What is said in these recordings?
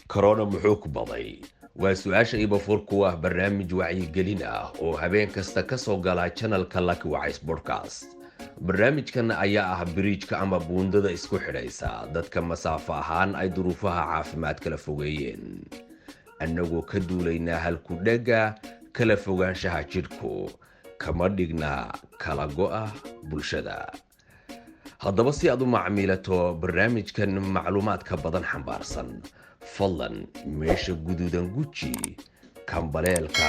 Korona muxuu ku baday? Waa su-aasha ibafur ku ah barnaamij wacyigelin ah oo habeen kasta ka soo gala janalka Laki Wacays Podcast. Barnaamijkan ayaa ah biriijka ama buundada isku xidhaysa dadka masaafo ahaan ay duruufaha caafimaad kala fogeeyeen, annagoo ka duulaynaa halkudhegga kala fogaanshaha jidhku kama dhigna kala go'a bulshada. Haddaba, si aad u macmiilato barnaamijkan macluumaadka badan xambaarsan, fadlan meesha guduudan guji, kambaleelka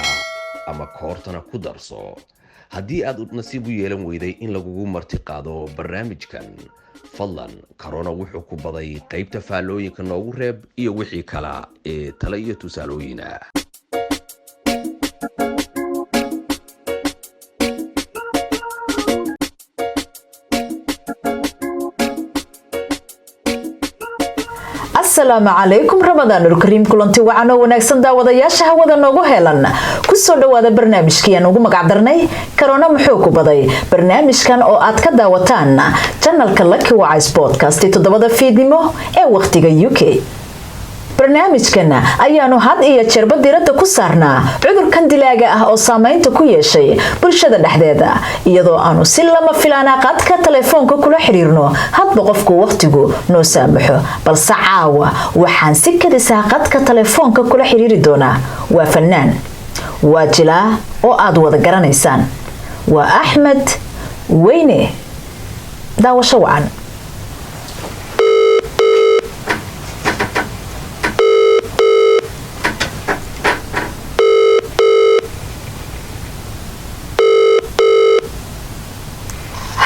ama koortana ku darso. Haddii aad nasiib u yeelan weyday in lagugu marti qaado barnaamijkan, fadlan Korona wuxuu ku baday qaybta faallooyinka noogu reeb iyo wixii kala ee tale iyo tusaalooyin ah. Asalaamu calaykum, ramadaanulkariim, kulanti wacan oo wanaagsan daawadayaasha hawada noogu helan. Kusoo dhawaada barnaamijkii aan ugu magacdarnay Korona muxuu ku baday, barnaamijkan oo aad ka daawataan janalka Laki Wacays Podcast 7da fiidnimo ee wakhtiga UK. Barnaamijkan ayaanu had iyo jeerba diradda ku saarnaa cudurkan dilaaga ah oo saameynta ku yeeshay bulshada dhexdeeda, iyadoo aanu si lama filaana qadka telefoonka kula xiriirno hadba qofku wakhtigu noo saamaxo. Balse caawa waxaan si kadisaa qadka telefoonka kula xiriiri doonaa waa fanaan, waa jilaa oo aad wada garanaysaan, waa Axmed Weyne. Daawasho wacan.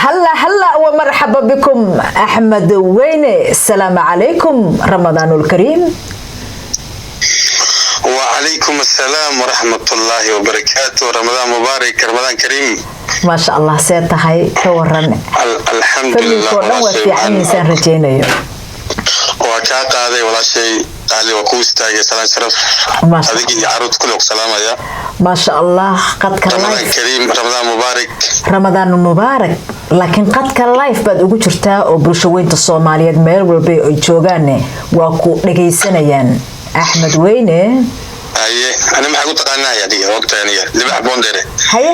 Halla halla wa marxaba bikum, Axmed Weyne. Asalaamu calaykum, ramadaanulkariim. وعليكم السلام ورحمة الله وبركاته، رمضان مبارك، رمضان كريم. Maasha Allah, see tahay? Ka waran? الحمد لله. Familkoo dhan waa fiican yihiisaan rajaynayo. Waa kaa qaaday, walaashay qaali, waa kuu istaagay, salaan sharaf. Maasha. Adig iyo caruurta kule ku salaamaya. Maasha Allah, qadka ramadaan live. Kariim, ramadaan mubaarak. Ramadaan mubaarak. Laakiin qadka live baad ugu jirtaa oo bulsho weynta Soomaaliyeed meel walba ay joogaanne waa ku dhagaysanayaan, Axmed Weyne. Haye, ani maxaa ku taqaanaa adiga? Ogtahay aniga libax boondere. Haye.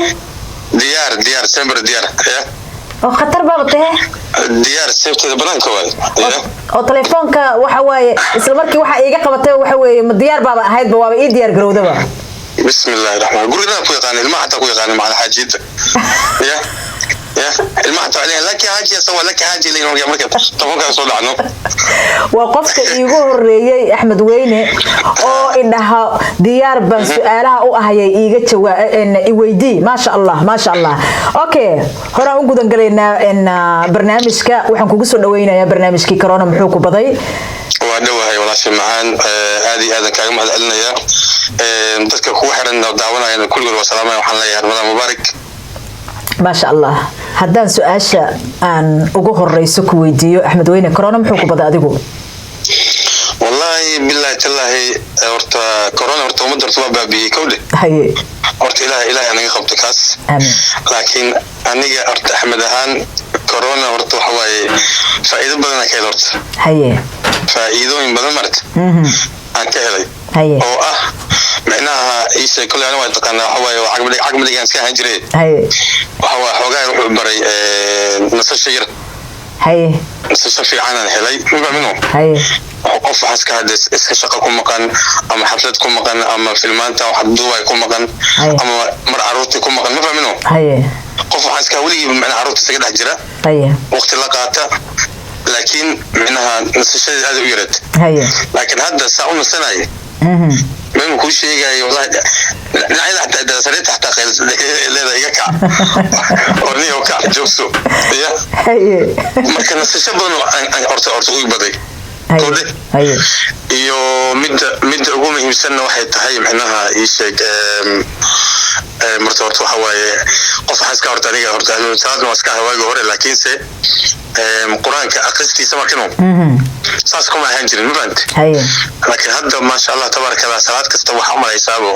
Diyaar, diyaar, sember diyaar ya. Oo khatar baaba tahe. Diyaar, seefteeda banaanka waay ya. Oo telefoonka waxa waaye isla markii waxa iiga qabatay waxa weeye ma diyaar baaba ahaydba, waaba ii diyaar garowdaba. بسم الله الرحمن، gurigaa ku yaqaan, ilmaha xataa ku yaqaan, macala xaajiyada ya ya, ilmaha xataa waxay leeyihiin laki xaaji asawa laki xaaji leeyihiin marka tobankaa soo dhacno. Waa qofka iigu horeeyey, Axmed Weyne, oo idhaha diyaar baan su-aalaha u ahayay, iiga jawaa iweydii. Maasha Allah, maasha Allah. Okay, horaan u gudan galaynaa barnaamijka. Waxaan kugu soo dhaweynayaa barnaamijkii Corona muxuu ku baday. Waa dhowahay, walaashay macaan, aad iyo aadan kaaga mahad celinaya. Dadka kugu xiran oo daawanayana kulligood waa salaamaya, waxaan leeyahay ramadaan mubaarak. Maasha Allah. Haddaan su-aasha aan ugu horeyso ku weydiiyo, Axmed Weyne, corona muxuu ku baday adigu? Wallaahi billahi tallaahi, horta corona horta ummadda horta waa baabiyey, kowdhe. Haye. Horta ilaah ilaah anaga qabto kaas. Aamin. Laakiin aniga horta Axmed ahaan corona horta waxa waaye faa'iido badan aan ka helay horta. Haye. Faa'iidooyin badan marta aan ka helay oo ah micnaha iishe koley aniga waa taqaanaa, waxa waaye waa cagmadhig cagmadhigaan iska ahaan jiray. Haye. Waxa waaye xoogaa wuxuu baray nasasho yar. Haye. Nasasho fiicanaan helay, ma fahmino? Haye. Qof waxaa iska hadda iska shaqo ku maqan ama xaflad ku maqan ama filmaanta wax duubay ku maqan ama mar caruurtii ku maqan, ma fahmino? Haye. Qof waxaa iska weligiiba micnaha caruurta isaga dhex jira, haye, waqti la qaata, laakiin micnaha nasashadeed aad u yareed. Haye. Laakiin hadda saa u nasanaya meel kuu sheegayo, wallahi dhinacyada xataa sariirta xataa qayl leeda, iga kac, orniyo kac, joogso ya. Haye. Marka nasasho badan oo aan horta horta ugu baday. Haye. Kowdhe. Haye. Iyo midda ugu muhiimsanna waxay tahay micnaha ii sheeg, marta horta waxa waaye qof waxaa iska horta aniga horta ahlu salaadna waa iska ahaa waagi hore, laakiinse qur-aanka akhristiisa markinu saas kuma ahaan jirin, ma fahamte? Haye. Laakiin hadda maasha Allah tabaaraka Allah, salaad kasta waxaa u malaysaabo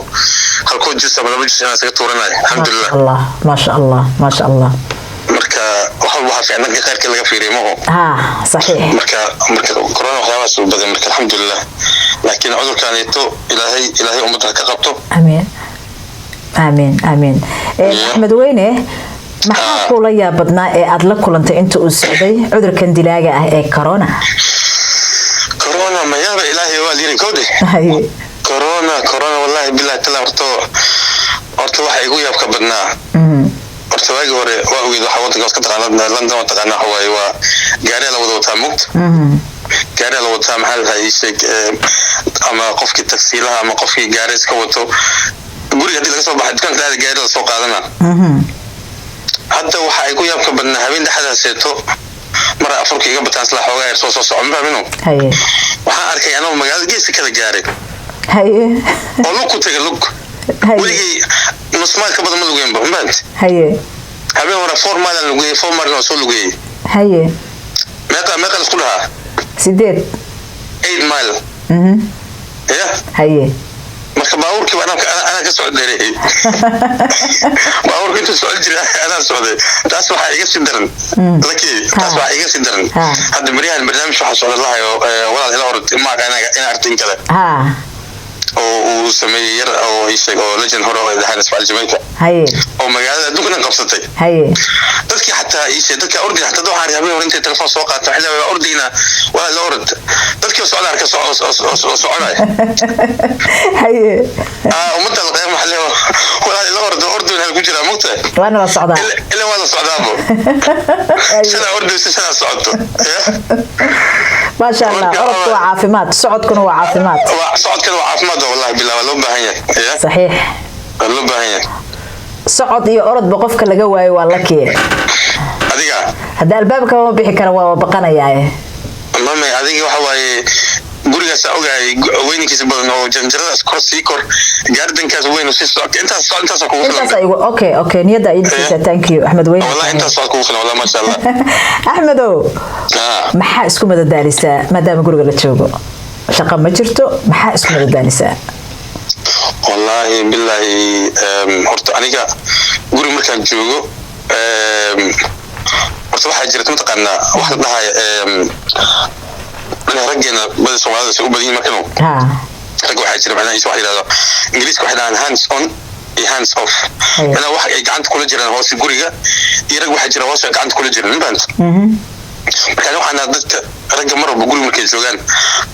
halkoo juz ama laba juz inaan isaga tuuranayo, maasha alxamdulilah. Allah, maasha Allah, maasha Allah. Marka wax walba waxaa fiican dhanka khayrka laga fiiriyo, maho? Ha, saxiix. Marka corona waxyaabahaas uu baday. Marka alxamdulilah, laakiin cudurkaneeto Ilaahay ummadda ha ka qabto. Amiin, amiin, amiin. Axmed Weyne, maxaa kula yaab badnaa ee aada la kulantay inta uu socday cudurkan dilaaga ah ee corona? Corona mayaaba Ilaahay waa liiri kowde. Corona wallahi billahi tala, horta waxa igu yaabka badnaa, horta waagii hore waa ogeyd waxa wadanka iska taqaana, London waa taqaana, waxa waaye waa gaariya la wada wataa, mugta gaariya la wataa, maxaa la dhahaa, ii sheeg, ama qofkii taksiilaha ama qofkii gaari iska wato, guriga haddii laga soo baxay dukaanka laada gaari la soo qaadana. Hadda waxa igu yaabka badnaa habeen dhexdaaseeto mara afurka iga bataan isla xoogaa yar soo soco, ma fahmino? Waxaan arkay anoo magaalada geeska kala gaaray oo lug ku tagay, lug. Weligay nus mayl ka badan ma lugeynba, ma fahamti? Habeen hore 4 mile aan lugeeyey, 4 mile waan soo lugeeyey. Meeqa la isku dhahaa? 8. 8 mile ya. Marka baabuurkiiba anaa ka socod dheereeyey, baabuurka intuu socon jiray anaa socday. Taas waxaa iga sii daran, Laki, taas waxaa iga sii daran, hadda maryahan barnaamij waxaa socda lahayo walaal ila orod maaqa ina artin kale oo uu sameeyey yar oo ii sheeg oo legend hore oo dhahaan Ismail Jamaica oo magaalada adduunka dhan qabsatay. Dadkii xataa ii sheeg dadka ordina xataa waxaan habeen hore intay telefoon soo qaata waxay leedahay ordina waa la orod, dadkii oo socda arka oo soconaya. Ummadda la qeyb waxaa leeyahay walaal ila orod, ordina ku jiraa, mugtahay? Waana la socdaa. Ila waa la socdaabo, shalaa ordaysa, shalaa socoto. Maasha Allah, orodku waa caafimaad, socodkuna waa caafimaad. Socodkana waa caafimaad, wallahi billah, waa loo baahan yahay. Waa loo baahan yahay. Socod iyo orodba qofka laga waayo waa lakiye. Adiga? Hadda albaabka ma bixi kara, waa baqanayaa. Mame, adiga waxa waaye gurigaas ogahay weyninkiisa badan oo janjaradaas kor sii kor, gaardankaas weyn sii soco, intaas intaas kugu filan. Intaas igu okay, niyadda ii dhisaysa. Thank you, Axmed Weyne. Wallahi intaas waa kugu filan, wallahi, maasha Allah. Axmedow, maxaa isku madadaalisaa maadaama guriga la joogo, shaqo ma jirto? Maxaa isku madadaalisaa? Wallaahi bilaahi, horta aniga guri markaan joogo, horta waxaa jirta, mataqaanaa, wax la dhahayo raggeena badi Soomaalida say u badan yihin markanu ragga waxaa jira macnaha wax yidhahdo Ingiriiska waxay dhahaan hands on iyo hands off, macnaha wax ay gacanta kula jiraan hoose guriga iyo rag waxaa jira hoose gacanta kula jiran, ma fahamta? Marka ani waxaan dadka ragga mar walba guriga markay joogaan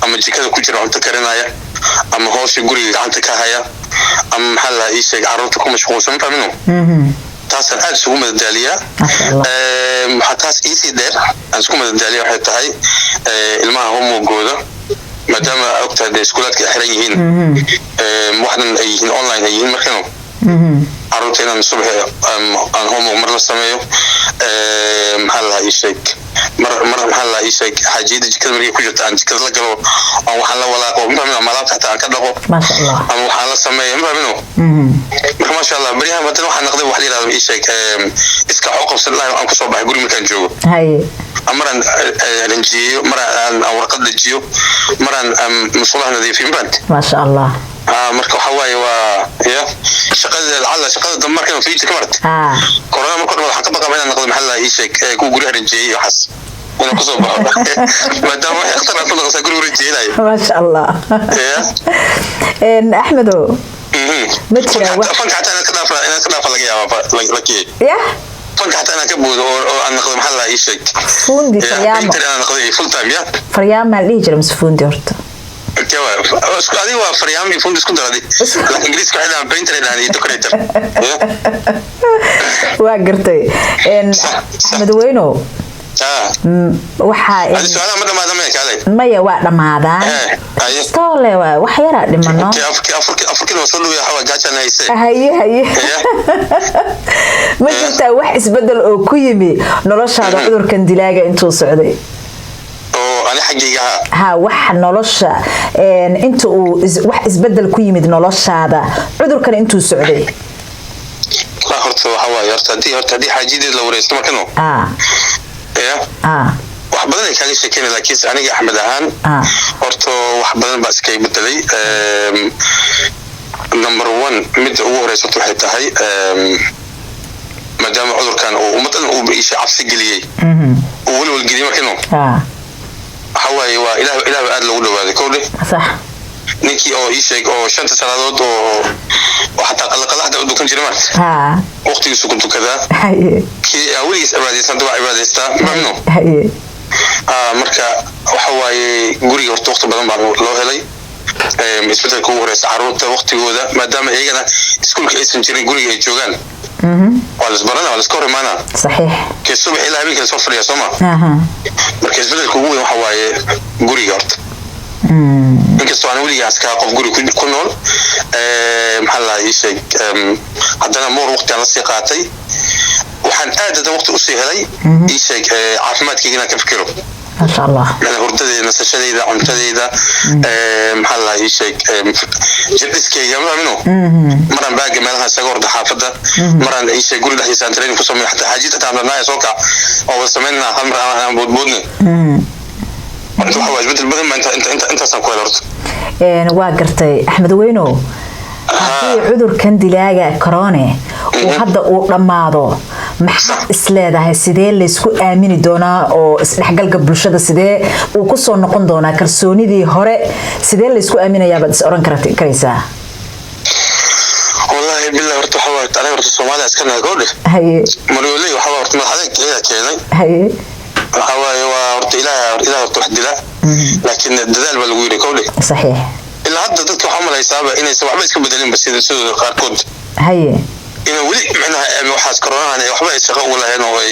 ama jikada ku jira cunto karinaya ama hoosha guriga gacanta ka haya ama maxaa la ii sheeg carruurta ku mashquulsan, ma fahmino? Taasaan aad isugu madadaaliyaa. Waxaa taas iisii dheer aan isku madadaaliya waxay tahay ilmaha homeworkooda, maadaama ogtahay dee iskuulaadka ay xiran yihiin, waxdan ay yihiin online ay yihiin, markano carruurta inaan subaxi aan homework mar la sameeyo, maxaa la ii sheeg, mar maxaa la ii sheeg xaajiyada jikada markay ku jirto aan jikada la galo, aan waxaan la walaaqo, ma fahmino, ama alaabta xataa aan ka dhaqo ama waxaan la sameeyo, ma fahmino? Marka maasha Allah, baryahan haddana waxaan naqday wax la yidhahdo ii sheeg iska wax u qabsan lahay aan kusoo baxay guri markaan joogo, maraan ranjiyeeyo, maraan aan warqad dejiyo, maraan musqulaha nadiifiyo, ma fahamte? Maasha Allah. Marka waxa waaye waa ya shaqada lacala shaqada dambe markan future ka marta corona marka dhan waxaan ka baqaa inaan noqdo maxaa la ii sheeg kuwa guryaha ranjiyey iyo waxaas inaan kusoo baxo, maadaama waxay khatar aan ku noqosaa guriga ranjiyeynayo. Maasha Allah. Axmedow, ma jiraan wax Fanka xataa inaan ka dhaafa laga yaabaa lakiyey. Ya. Fanka xataa inaan ka boodo oo aan noqdo maxaa la ii sheeg fuundi faryaamo. Inaan noqdo full time ya. Faryaama la dhihi jira mise fuundi horta? Adiga waa faryaamo iyo fundi isku daradi, laakiin Ingiriiska waxay dhahaan painter ay dhahaan iyo decorator. Waa gartay. Axmed Weynow, waxaa Su-aalaha ma dhamaada maya kaalay? Maya, waa dhammaadaan toole, waa wax yaraa dhimano. Afurkina waa soo dhawaya, waxaa gaajaan hayse. Haye, ma jirtaa wax isbedel oo ku yimi noloshaada cudurkan dilaaga intuu socday? Oo ani xaggayga? Ha, wax nolosha inta uu wax isbedel ku yimid noloshaada cudurkan intuu socday? Horta waxa waaye, horta haddii xaajiyadeed la wareysto markano ya wax badan ay kaaga sheekeynay, laakiinse aniga Axmed ahaan horta wax badan baa iskaga bedelay. Number one, midda ugu horeysa horta waxay tahay Maadaama cudurkan uu ummaddan uu isha cabsi geliyey, uu welwel geliyey markino, waxa waaye waa Ilaah, Ilaah baa aad loogu dhawaaday, kowdhe. Ninkii oo ii sheeg oo shanta salaadood oo xataa qalaqalaxda u dukan jiray marka, waqtigiisu ku tukadaa. Kii aa weligiis cibaadaysan hadda waa cibaadaystaa mamnu. Marka waxa waaye guriga horta waqti badan baa loo helay. Isbedelka ugu horeysa caruurta waqtigooda, maadaama iyagana iskuulka aysan jirin, guriga ay joogaan, waa laisbarana, waa laiska hor imaanaa. Kee subax ilaa habeenkii lasoo fadhiya, soo ma? Marka isbedelka ugu weyn waxa waaye guriga horta, inkastoo aan weligaas kaa qof guri ku nool, maxaa la ii sheeg, haddana moor waqti aan lasii qaatay, waxaan aad hadda waqti usii helay, ii sheeg, caafimaadkayga inaan ka fikiro. Maasha Allah. Macnaa hurdadeyda, nasashadeyda, cuntadeyda, maxaa la ii sheeg, jirdhiskayga, ma amino, maraan baaga meelaha isaga orda xaafadda, maraan ii sheeg guri dhexdiisa aan training ku sameeyo, xataa xaajid xataa aan soo kac oo wada samaynaa hal mar aan boodboodne. Horta waxa waa isbedel badan baa intaasaan ku helay horta. Waa gartay, Axmed Weyno. Haddii cudurkan dilaaga corone uu hadda uu dhammaado, maxaad isleedahay? Sidee laysku aamini doonaa oo isdhexgalka bulshada sidee uu kusoo noqon doonaa kalsoonidii hore? Sidee laysku aaminayaa baad is oran karaysaa? Wallaahi billahi, horta waxa waaye aniga horta Soomaaliya iska nahay, gobdhe. Maryooley waxa waa horta madax adeeg iyaga keenay. Waxa waaye waa horta Ilaah, Ilaah horta wax dila, laakiin dadaal baa lagu yiri, kowdhe. Ilaa hadda dadka waxaa umalaysaaba inaysan waxba iska bedelinba sida sidooda qaarkood, inay weli micnaha waxaas koronahan ay waxba ay shaqo ugu lahayn oo ay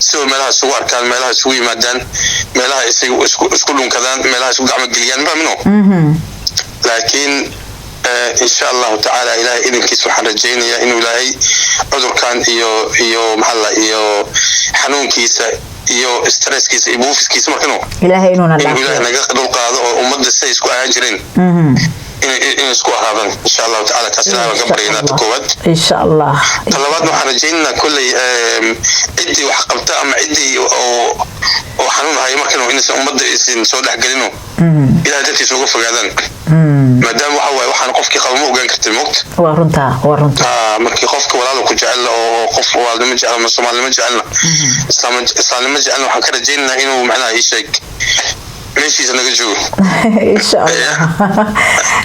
sidoo meelaha isugu arkaan, meelaha isugu yimaadaan, meelaha isku dhunkadaan, meelaha isku gacmo geliyaan, ma laakiin insha Allahu tacaala, Ilaahay idinkiis waxaan rajaynayaa inuu Ilaahay cudurkan iyo maxaa la iyo xanuunkiisa iyo stresskiisa iyo buufiskiisa markanu Ilaahay inuuna inuu Ilaahay dhaafiyo. naga dulqaado oo ummadda siday isku ahaan jireen inay isku ahaadaan, insha Allahu tacaala. Taas Ilaahay baan ka baryaynaa ta koowaad. Insha Allah. Ta labaadna waxaan rajaynaynaa kolley ciddii wax qabta ama ciddii oo xanuun haya markan inaysan ummadda isin soo dhexgelino, Ilahay dartiisa uga fogaadaan, maadaama waxa waaye waxaan qofkii qaba ma ogaan kartid, moogta. Waa runtaa, waa runtaa. Markii qofka walaalo ku jecel oo qof walaalnimo jecel ama Soomaalinimo jecelna, islaamnimo jecelna, waxaan ka rajaynaynaa inuu macnaha ii sheeg meeshiisa naga joogo. Insha Allah.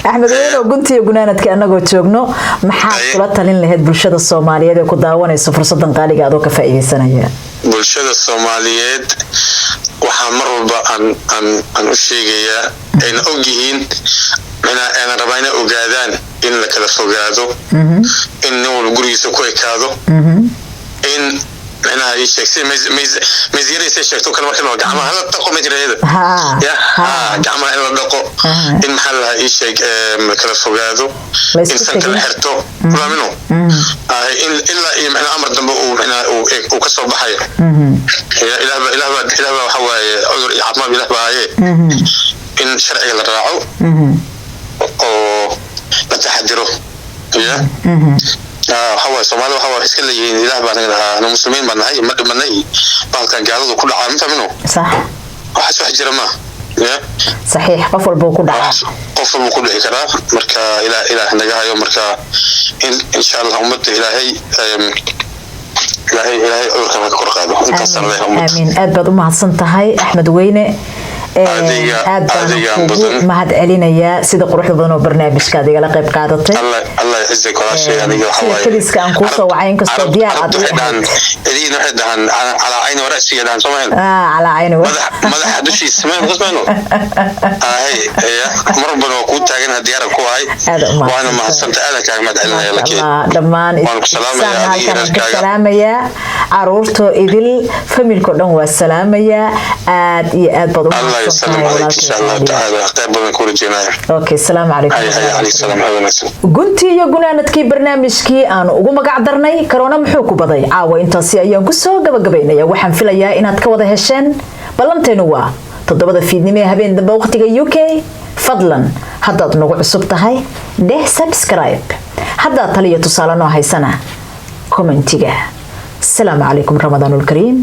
Axmed Weyno, guntiyo gunaanadka anagoo joogno, maxaad kula talin lahayd bulshada Soomaaliyeed ee ku daawanayso fursadan qaaliga adoo ka faa'iidaysanaya? Bulshada Soomaaliyeed waxaa mar walba aan u sheegayaa ayna og yihiin, macnaa aanan rabaa inay ogaadaan in la kala fogaado, in nin walba gurigiisa ku ekaado, in macnaha ii sheeg si maysyaraysa sheegto kale marka gacmaha hala dhaqo majrayada ya ha gacmaha in la dhaqo, in maxaa la ii sheeg, la kala fogaado, La in isku sanka la tegin. xirto, faamino, in ilaa iyo macnaha amar dambe uu macnaha uu ka soo baxayo. Ya, Ilaah baa waxa waaye cudur iyo caafimaad Ilaah baa haye, in sharciga la raaco oo la taxadiro. Ya, waxa waaye Soomaalida waxa waaye iska leeyihiin, Ilaah baa naga lahaa, anu muslimiin baan nahay, ma dhimanay, bahalkan gaaladu ku dhacaa, ma fahmino. Waxaas wax jira ma ya. Saxiix, qof walba uu ku dhacaa. Qof walba ku dhici karaa. Marka Ilaah naga hayo. Marka insha Allah ummadda Ilaahay Ilaahay cudurkan ha ka kor qaado, intaasaan leeyahay ummadda. Aamiin. Aad baad u mahadsan tahay, Axmed Weyne. Aad baan Adiga kugu mudan. mahad celinayaa sida quruxda badan oo barnaamijkaad igala qayb qaadatay. Allah yacizak walaashay. Aniga waxa Sida waaye keliska aan kuu soo wacay, inkastoo diyaar aad Carabtu ii waxay dhahaan ahayd. Idiin waxay dhahaan calaa cayni warasiga dhahaan, soo mahan? Calaa cayni Madaxa dushiisa ma qasmayno ahay ya, mar walbana waa kuu taagan diyaara ku ahay. Aad u mahadsantahay. Waana mahadsantay, aadan kaaga mahad celinaya Maasha lakii. Allah, dhammaan Waan ku salaamayaa isaan adiga iyo halkan ka reerkaaga. salaamayaa caruurtoo idil, familko dhan waa salaamayaa. Aad iyo aad baad u Allah mahadsan yusalim tahay calayk walaalkay insha Allahu qaaliga. tacaala, qayb badan ku rajeynaya. Okay, salaamu calaykum. Hay hay, calayk salaam, ha wanaagsan. Guntii iyo gunaanadkii barnaamijkii aanu ugu magac darnay Karoona muxuu ku baday, caawa intaasi ayaan kusoo gabagabaynaya. Waxaan filayaa inaad ka wada hesheen. Ballanteenu waa 7da fiidnimo ee habeen dambe waqtiga UK. Fadlan haddaad nagu cusub tahay dheh subscribe, haddaad taliyo tusaale noo haysana commentiga. Asalaamu calaykum, ramadaanulkariim.